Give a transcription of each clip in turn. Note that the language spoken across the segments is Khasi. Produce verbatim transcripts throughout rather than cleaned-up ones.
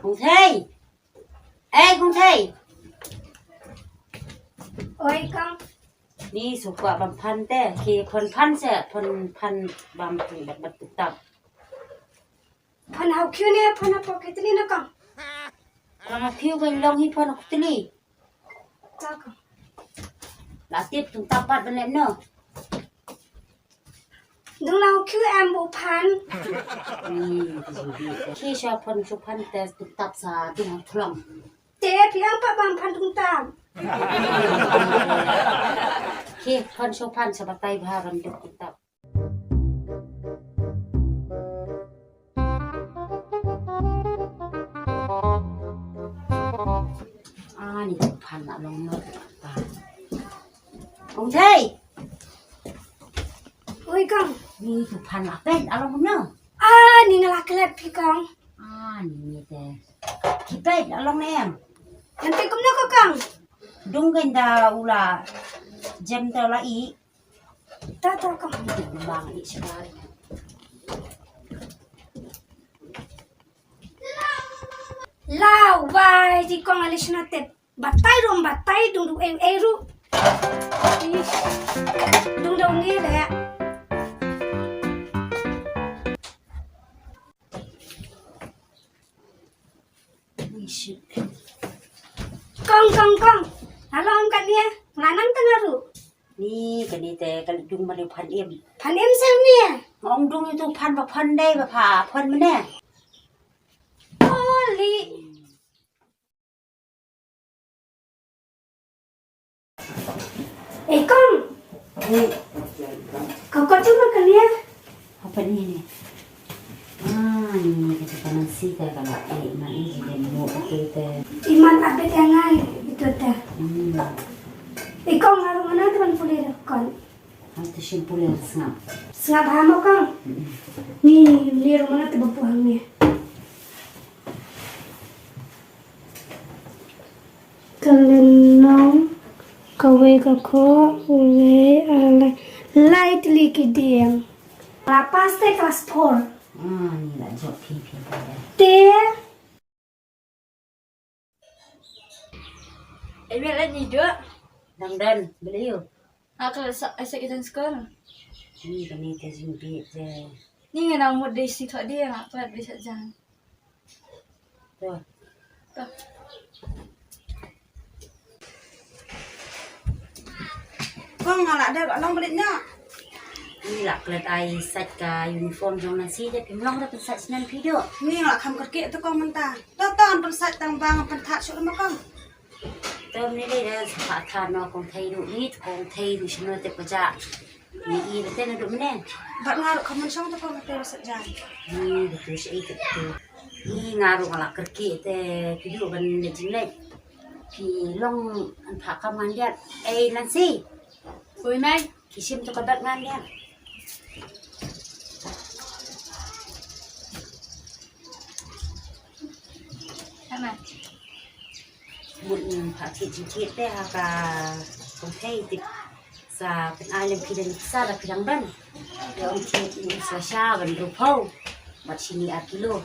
Kong Thei. Eh, Kong Thei. Oi, Kong. Ni shu kwah ban phan te, ki phan phan se, phan phan bam tu bat bat tu tap. Phan hau kyu ne, phan hau pocket ni na Kong. Phan hau kyu kan long hi phan hau tili. Ta Kong. La tip tu tap bat ban lem no. Dung lang kyu em bu phan. Hmm, ki sha phan shu phan te tu tap sa dung thlong. Te phi ang pa bang phan dung tap. Ki phan shu phan sa batai bha ban dung tu tap. Ah, ni tu phan la long no. Kong Thei. Oi, Kong. Ni tu phan la peit la long no. Ah, ni nga la klet phi, Kong. Ah, ni ni te. Ki peit la long ne em. Ngan peit kumno ko, Kong? Dung kan da u la jem te la i. Ta ta Kong. Ni tu bang i sibai. Lau, wai, di Kong ali shna tep. Batai rum, batai dung dung, eh, eh, ru. Ish. Dung dung ni le. Ish. Kong, Kong, Kong. Halo, Kong Kania. Nganang tengah ru. Ni, kani te, kali dung mali phan im. Phan im sang ni. Ngong dung itu phan ba phan dai ba pha, phan mene. Oli. Eh, Kong. Eh. Kau kau cuma kalian. Apa ni ni? Ah, ni kita kanan sita kalau eh, ma ni kita mau pakai te. Iman abet yang ngai itu teh. Hmm. Eh, Kong, ngarung mana tu kan pulih dah, Kong. Hangta shim pule sngap. Sngap ha mo Kong. Ni, ni ruh mana te ba puhang ni. Ka lynnong, ka wei ka khoh, wei ar lai, lai tylli ki dieng. La pass te class four. Ah, ni la jop phi phi. Te. Ai me la ni do. Dang dan beliu. Nga klet sa, sa ki jan skul. Ni kane ka jingbieit te. Ni nga nang mut dei shi thoh dei nga klet dei sa jan. To. To. Kong nga la dep long balik nya. Ni la klet ai sait ka uniform jong Nancy te phim long da pynsait snen phi do. Ni nga la kham kyrkieh to Kong mynta. To to an pynsait tang ba nga pynthat shuh ma Kong. Te mynne dei da sa pha than noh Kong Thei ruh, ni Kong Thei ruh shano te pajah. Ni i te naduh mynne. Bad nga ruh ka mynsong te Kong Thei ruh sa jan. Ni betul shi i te betul. Ni nga ruh nga la kyrkieh te phi duh ban leit jingleit. Phi long an pha kam ngan diat. Ei Nancy. Oi Nai. Ki shim to ka bag ngan diat. Mut ning pha thied jingthied te ha ka Kong Thei tip sa pynai lem phi da ni pisa da phi dang don. Te ong thied ni sla sha ban ruh phew. Bad shini ar kilo.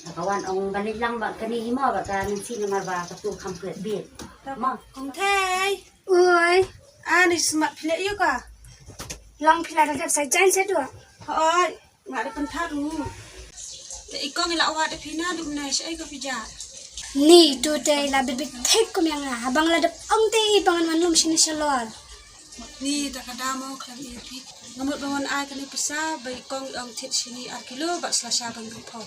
Ha ka wan ong ban leit lang bad kane hi mo bad ka Nancy namar ba ka tu kham klet bieit. Mo. Kong Thei. Oi. Ani smat phi leh ïa ka. Long phi la da dep sa jan sa dua. Hoi. Nga da pynthat ruh. Te i Kong i la wad da phi naduh mynne shaei ka phi jah. Ni tu te i la bit bit thik kum ïa nga. Haba nga la dep ong te i ba ngan wan lum shane shalor. Ni ta ka dei mo khlem ïa phi. Nga mut ba ngan ai kane pisa ba i Kong i ong thied shini ar kilo bad sla sha ban ruh phew.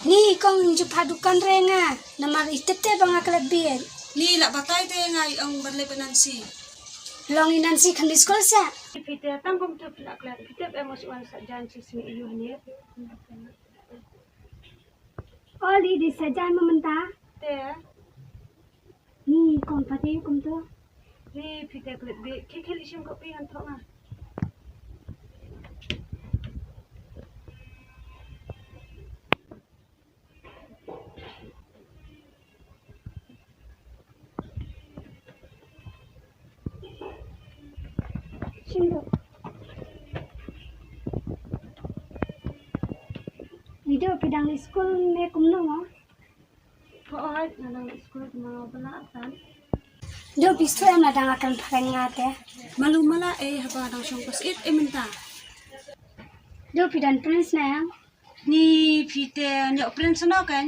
Ni i Kong ju pha dukan re nga. Namar i tip te ba nga klet bieit. Ni la batai te nga i ong ban leit bad Nancy. Long i Nancy khan di skul sa. Phi te tang kum tu phi la klet phi tip em u shu wan sa jan shi sngi ïa u hangne. Oli di sa jan ma mynta. Te. Ni Kong pha te kum tu. Ni phi te klet bi ki khel i shim ko pi ngan thoh nga. Shin do. Ni Dei phi dang leit skul ne kumno mo? Hooid, nga dang leit skul, kumno ba la atan? Dei phi sngewthuh em la dang akan phareng nga te? Malu mala eh, haba dang shong klas eight eh mynta. Dei phi don prince ne em? Ni phi te ñiuh prince no kan.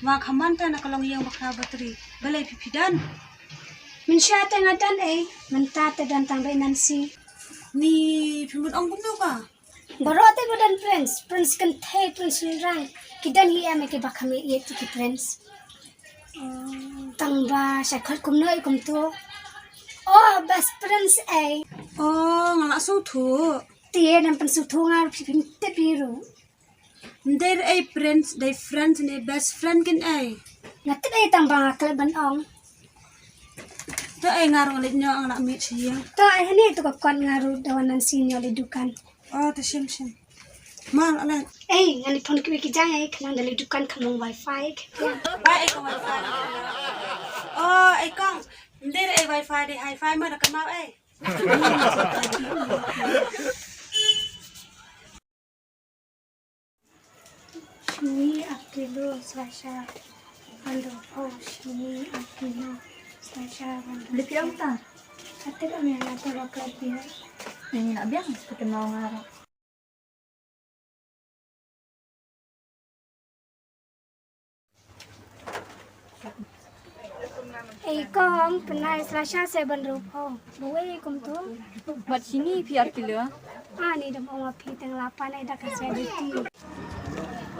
Wa khaman te na ka longïing ba kha batri. Balei phi phi don? Mynshuwa te nga don eh, mynta te don tang ba i Nancy. Ni phi mut ong kumno ka? Baroh te ba don prince, prince kynthei, prince shynrang. Ki don hi em kiba kham ïeit ki prince. Tang ba sha khot kumno i kumto. Oh, best prince eh. Oh, nga la sngewthuh. Te nang pynsngewthuh nga ruh phi phim tip hi ruh. Ym dei ei prince, dei friend ne best friend kin ei. Nga tip ei tang ba nga klet ban ong. To ei nga ruh leit ñiuh, nga la miet sha ïing. To ei hani to ka kon nga ruh da wan Nancy ñiuh leit dukan. Oh, to shim shim. Ma la leit. Ei, ngan leit phone kiwei ki jaiñ ei, khnang da leit dukan kham long wifi. Ba ei ka wifi. Oh, ei kong. Ym dei ei wifi, dei hi-fi ma da ka mau ei. Shini ar kilo slasha ban ruphew, shini ar kilo slasha ban ruphew. Lipia uta. Ate ka mena to roka dia. Ini nak biang, kita mau ngarap. Ei kong, pynai slasha se ban ruphew. Bawei kumto. Bad shini phi ar kilo? Ah, ni dam ong phi teng lapan ai da ka se duty.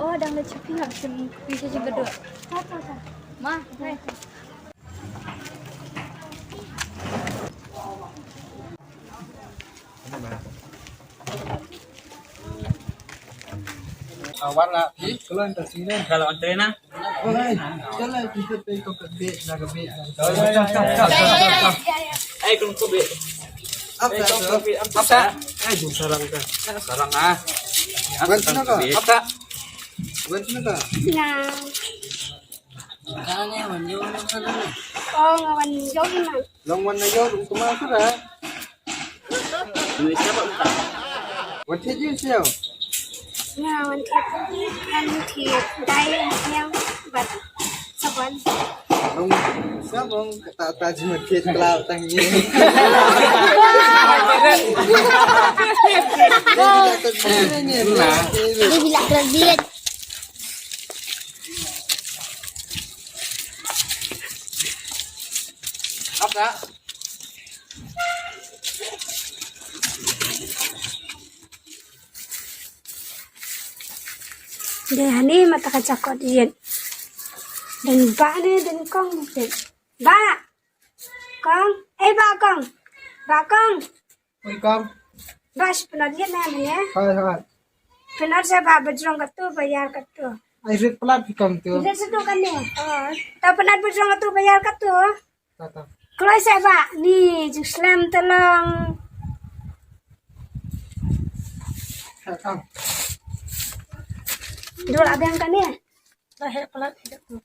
Oh, dang le chipi ha sim phi se jingkadut. Ta ta ta. Ma, hai. Awan la phi, kalau anta sini. Kalau anta na. Oi, kalau phi tu phi kau ke bit, na ke bit. Ai kong ko bit. Apa tu? Apa? Ai jing sarang ka. Sarang ah. Wan sini ka. Apa? Wan sini ka. Nah. Oh, nga wan jong i man. Long wan na ïew ruh kumta ka. Wan thied ïew siaw. Nga wan thied kan thied dai ïew bad sabon. Long sabon kata ta ji wan thied klau tang ni. Nah. Dia bilang kredit. Apa? Dei hani mata ka jakot ïet. Dei ba ne dei kong dei. Ba. Kong. Eh ba kong. Ba kong. Oi kong. Ba shi pynat ïet ne mane. Hai hai. Pynat sa ba bajrong katu bayar katu. Ai rit pynat phi kong tu. Rit satu kane. Oh. Ta pynat bajrong katu bayar katu. Kloi seh ba ni ju slem telong. Dul abeng kane. Lah heh pelat heh tu.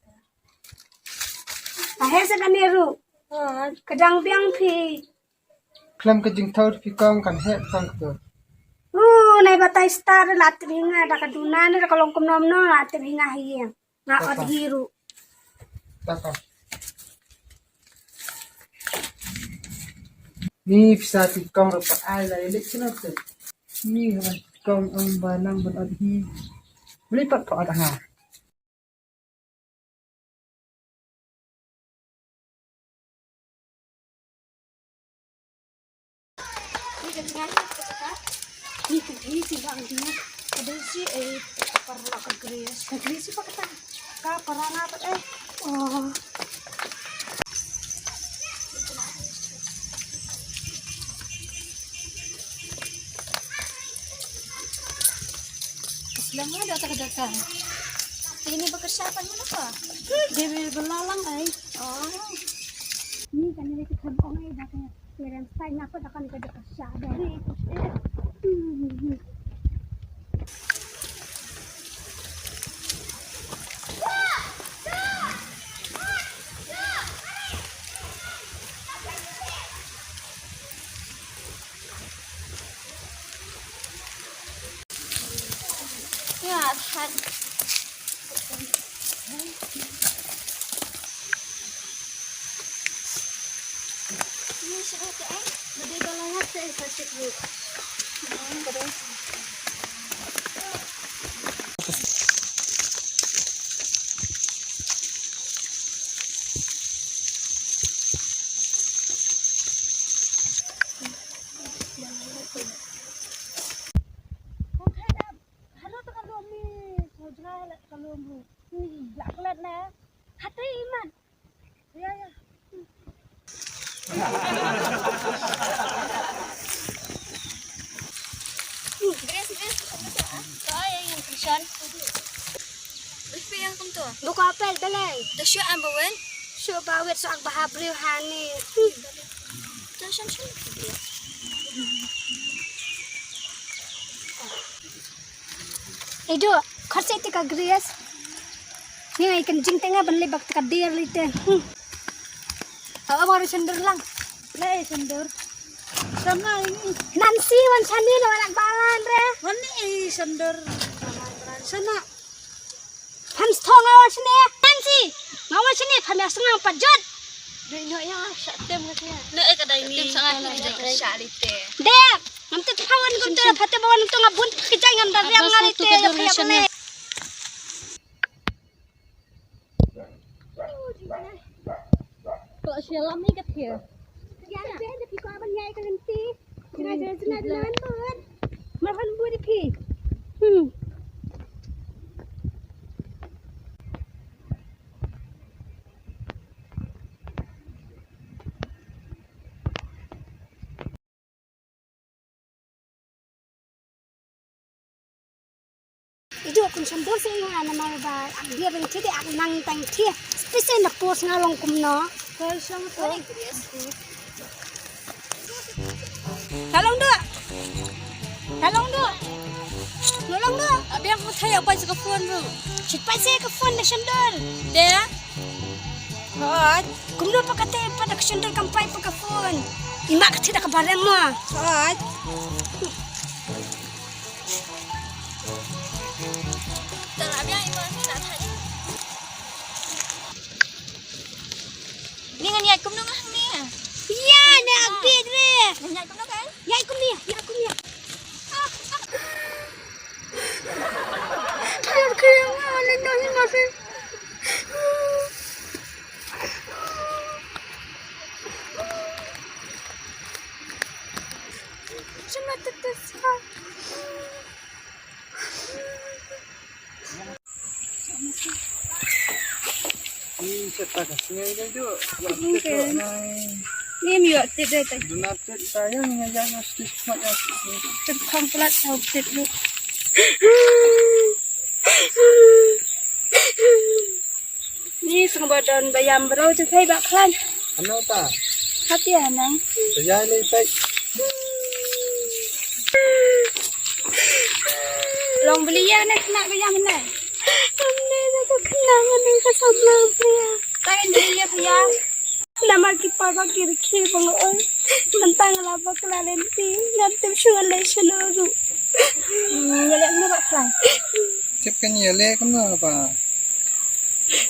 Lah heh seh kane ru. Kedang biang phi. Klem ke jingthor phi kong kan heh kong tu. Ru nai batai star la tringa da ka duna ne da ka long kumno mno la tringa hieng. Nga ot hi ruh. Tata. Ni pisa ti kong ruh pat ai la lik sino tu. Ni ha ti kong ong ba nang ban ot hi. Beli pat pat ha. Ni ka jngai ka kata. Ni ka jngai si bang dia. Ka dei si eh ka paralok ka grease. Ka grease pa kata. Ka paranga pa eh. Oh. Islam ada tak ada kan. Ini bekerja apa ni apa? Dia belalang ai. Oh. Ni kan ini kita ong ai dah kan. Clearance sign apa dah kan kerja kerja dah. Ya, than. Grace, Grace, kumto, ah? To ai ïa ïing tuition. Bad phi ïa kumto? Ba ko apel balei? To shu am ba wen? Shu ba wet, shu ak ba ha briew hani. To shan shan. Idu, khot seh te ka Grace. Ni ngai kan jingteng ban leh bak te ka der lite. Hmm. Aw, aw, baru sendor lang. Leh sendor. Sama ini. Nancy, wan shane, wan ak balan re. Wan ni, eh, sendor. Sana. Pham stong nga wan shane. Nancy, nga wan shane, pham ïa sngap pat jot. Dei no ïa, sha tem nga tia. Ne, eh, ka dei ni. Tem sa nga tia, sha lite. Dep. Ngam tip pha wan kumto, pha tip ba wan kumto nga bun pha ka jai, ngam da riam nga lite, ïa pha ïa pha. Ko sha lam ni ka thia. Ïa na ben da phi ko ban ïai ka lynti. Nga jai jai na lan bun. Mar han bun phi. Hmm. Idu, kum sngewdor seh ïa nga namar ba ak bier ring thi te ak nang tang thi. Special na post nga long kumno. Ka song to. Ka long do. Ka long do. Ka long do. Abi aku thai apa sih ka phone tu. Cepat seh ka phone na sendor. Deh. Hooid. Kumno pat kata pat da ka sendor kam poi pat ka phone. Ima kata da ka barem ma. Hooid. Tang la biang ima ni na thai. Ni ngan ïaid kumno nga hangne? Ïa, ne update re. Ngan ïaid kumno kai? Ïaid kumne, ïaid kumne. Kaya kaya nga le no ni ma se. Cuma tetes ha. Ni set ta ka sngai ka ju. Mungkin. Ni mi wak tit dai tai. Duna tit ta yang nga yang nga stis mat yang. Tit khang pelat tau tit lu. Ni sngewbha don ba ïam bro te phai ba khlaiñ. Ano ta? Hati anang. Ba ïai lei phai. Long beli ïa ne kena ba ïam ne. Ane na ka kena ane ka samla beli ïa. Kan beli ïa phi ïa. Namar ki para ki rikhi ba nga oi. Mynta nga la bakla lynti, ngam tip shuh ngan leh shano ruh. Hmm, nga leh kumno ba khlaiñ? Tip kan ïa leh kumno ba.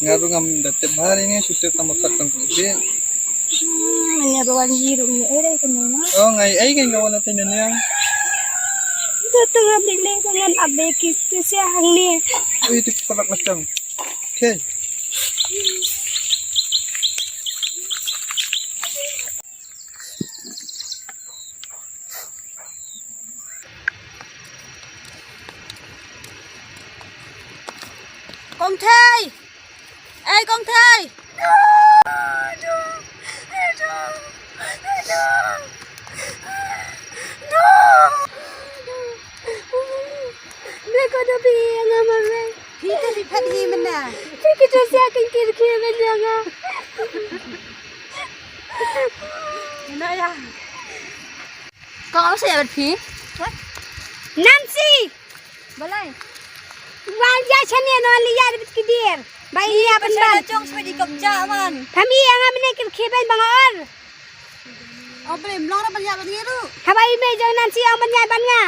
Nga ruh ngam da tip bha ri ne, shu tip tang ba kat tang khleh. Hmm, nga ruh wan ji ruh ngi ei dei kane ma. Oh, ngai ei kan ka wan la tei ne ne. Jot tang ngam leh ka ngan ap beki tu sia hangne. Ui, tip parak macam. Okay. Kong Thei! Ei, Kong Thei! Ble ko da bi nga ma re. Phi te phi phet hi mynne. Phi ki to sia kin kir ki mynne nga. Ina ya. Kong, ong sa ïa bad phi. Nancy! Balei? Wan ïa shane, no li ïa bad ki dier. Ba ïa ban ban. Chong shwa di kap ja man. Pham ïa nga mynne kir khiban ba nga or. Ong balei mlong ra ban ïa ban ngi ruh. Haba i mei jong Nancy ong ban ïa ban nga.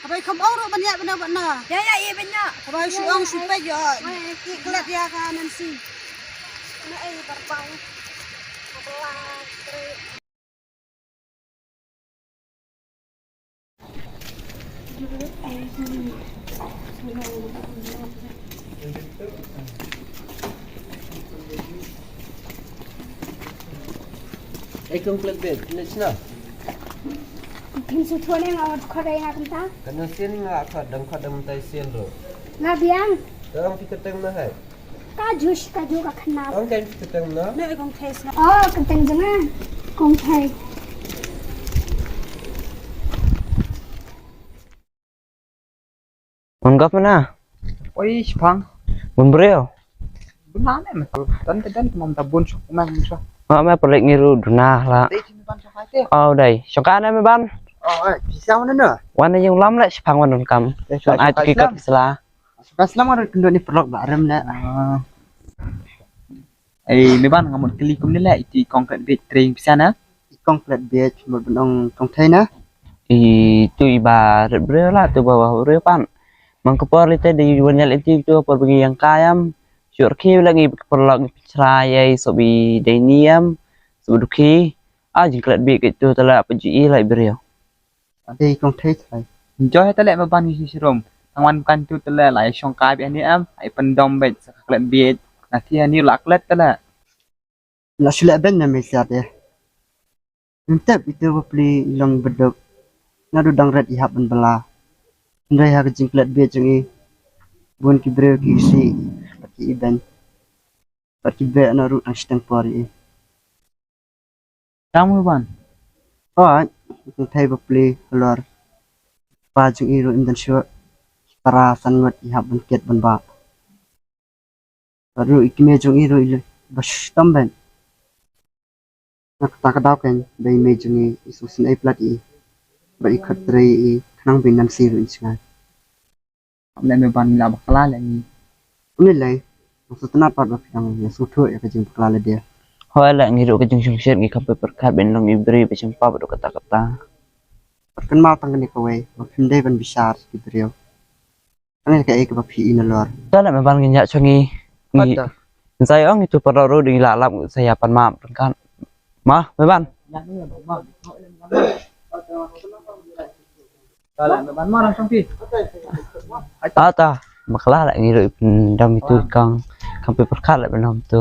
Haba i kham ong ruh ban ïa ban nga ban nga. Ïa ïa i ban nga. Haba i shu ong shu peit ïa. Ki klet ïa ka Nancy. Na ei bar bang. Haba la tre. Ei kong klet bet, ne sna. Phin shu thon ïa nga wat khot ïa nga kumta. Kan sien nga khot dang khot dang tai sien ro. Nga biang. Dang phi kyrteng na hai. Ka ju shi ka ju ka khynnah. Ong kan phi kyrteng na. Ne kong thai sna. Oh, kyrteng jong nga. Kong thai. Mon gop mana? Oi, shipang. Bun briew. Bun na ne, metal. Dan te dan, mom ta bun shok, mom shok. Ma, ma, perlek ngiru duna la. Dei, sini ban shok hai te. Oh, dei. Shok ana me ban. Oh, eh, bisa mana ne? Wan ne yung lam le, shipang wan kam. Eh, shok ai shok tu ki ai kat slam. Sela. Shok ai slam, ada kenduk ni perlok ba rem le. Ah. Ei, me ban nga mut kylli kumne leh, itu i kong klet biej tring pisa na? I kong klet biej mut ban ong kong thei na? Itu i ba ret briew la, tu ba ba briew pan. Mang ka por lite dei wan ïal itu, tu por ba ngi ïeng kai am. Shu rkhie la ngi ka por lok ngi pynshrai ei, sob i dei ni am. Sob dukhi. Ah, jingklet biej ka itu tala pa ju i la i briew. Ade kong thei thai. Enjoy tale me ban ngi shishirum. Tang wan kan tu tale lai shong kai bi ani am. Ai pyndom bet sa ka klet biej. Na ti ani la klet tale. La shu leh ben na me sia de. Ntep itu bapli i long beduk. Naduh dang ret i hap ban bala. Hynrei ha ka jingklet biej jong i. Bun ki briew ki si. Bad ki i ben. Bad ki briew na ruh tang shiteng por i. Tang me ban. Oi, kong thei bapli halor. Pa jong i ruh im dan shuh. Para san ngut i hap ban kit ban ba. Bad ruh i kmie jong i ruh i le ba shitom ben. Na kata ka daw kan ba i mei jong i i sngewsynei plat i. Ba i khot trei i khnang ba i nan si ruh i sngai. Ap leh me ban ngi la bakla leh ngi. Uni lei, ngi sngewtynnat pat ba phi dang ïa sngewthuh ïa ka jingbakla lade. Hooid leh ngi ruh ka jingsngewsih ngi kham pyrkhat ban long i briew ba sngewbha ba dei kata kata. Pat kynmaw tang kane kawei, ba phim dei ban bishar ki briew. Tang ïa kaei kaba phi i nalor. Te leh me ban ngin ïa shu ngi. Ngi. Ata. Ngi sa ïa ong itu paralok ruh dei ngi la lap ngi sa ïa pan map kan. Ma, me ban. Ata, bakla la ngi ruh i pyndam itu kong, kong phi pyrkhat la pyndam tu.